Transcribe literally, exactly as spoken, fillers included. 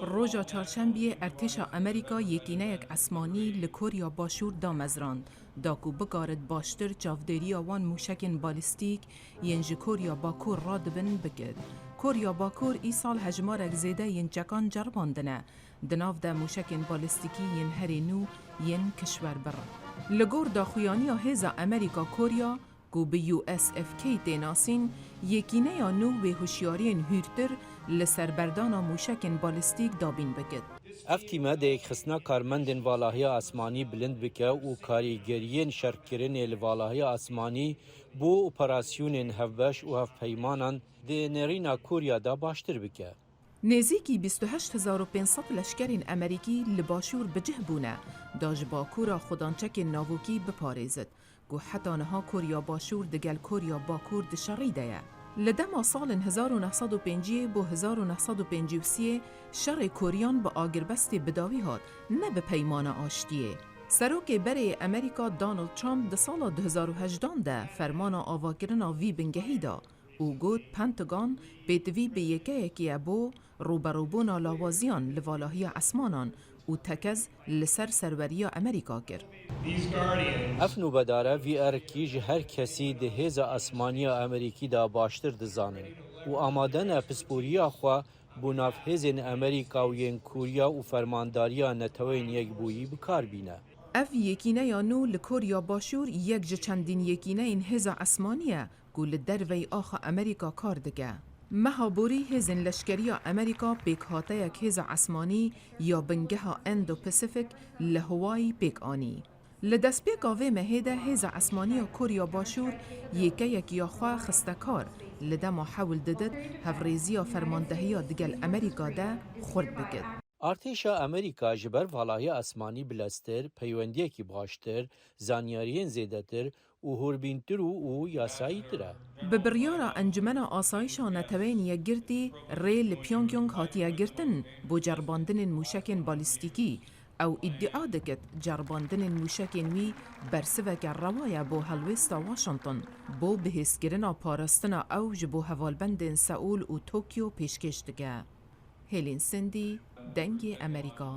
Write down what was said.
Roja Çarşembiyê Ertêşa Amerîka yekîneyek esmanî li Korya Başûr damezrand, da ku bikarit baştir çavdêriya wan mûşekên balîstîk yên ji Korya Bakur radibin bikit. Korya Bakur îsal hejmarek zêde yên çekan ceribandine, di nav de mûşekên balîstîkî yên herê nû yên kişwerbir. Li gor daxuyaniya hêza Amerîka Korya, ku bi U S F K tê nasîn, yekîneya nû wê hişyariyên hûrtir li ser berdana mûşekên balîstîk dabîn bikit. Ev tîme dê yekxistina karmendên valahiya asmanî bilind bike û karîgeriyên şerkirinê li valahiya asmanî bo operasyonên hevbeş û hevpeymanan di nêrîna Korya de baştir bike. Nêzîkî bîst û heşt hezar û pênc sed leşkerên Amerîkî li Başûr bi cih bûne, da ji Bakûra xudançekên navokî biparêzit, ku heta niha Korya Başûr digel Korya Bakur di şerî de ye. Li dema salên hezar û neh sed û pêncî bo hezar û neh sed û pêncî û sê şerê Koryan bi agirbestê bi dawî hat, ne bi peymana aştiyê. Serokê berê yê Amerîka Donald Trump di sala du hezar û hejdan de fermana avakirina vî bingehî da û got, Pentagon pêtivî bi yekeyekî ye bo rûberûbûna lawaziyan li valahiya esmanan û tekez li ser serweriya Amerîka kir. Ev nûbedare vî erkî ji her kesî di hêza esmaniya Amerîkî de baştir dizanin û amade ne pisporiya xwe bo nav hêzên Amerîka û yên Koriya û Fermandariya Neteweyên Yekbûyî bi kar bîne. Ev yekîneya nû li Koriya Başûr yek ji çendîn yekîneyên hêza esmanî ye ku li derveyî axa Amerîka kar dike. Meha borî hêzên leşkerî ya Amerîka pêkhateyek hêza esmanî ya bingeha Indo-Pacific li Hawaii pêk anî. Li destpêka vê mehê de hêza esmanî ya Koriya Başûr yekeyekî ya xwe xiste kar, li dema hewl didit hevrêziya fermandehiya digel Amerîka de xurt bikit. Artêşa Amerîka ji ber valahiya esmanî bileztir, peywendiyekî baştir, zanyariyên zêdetir û hûrbîntir û, û yasayîtir e. Bi biryara Encumena Asayişa Neteweyên Yekgirtî rê li Pyongyang hatiye girtin bo ceribandinên mûşekên balîstîkî. Ew îdia dikit, ceribandinên mûşekên wî bersiveke rewa ye bo helwêsta Washington, bo bihêzkirina parastina ew ji bo hevalbendên Seûl û Tokyo pêşkêş dike. Hêlîn Sindî, Dengê Amerîka.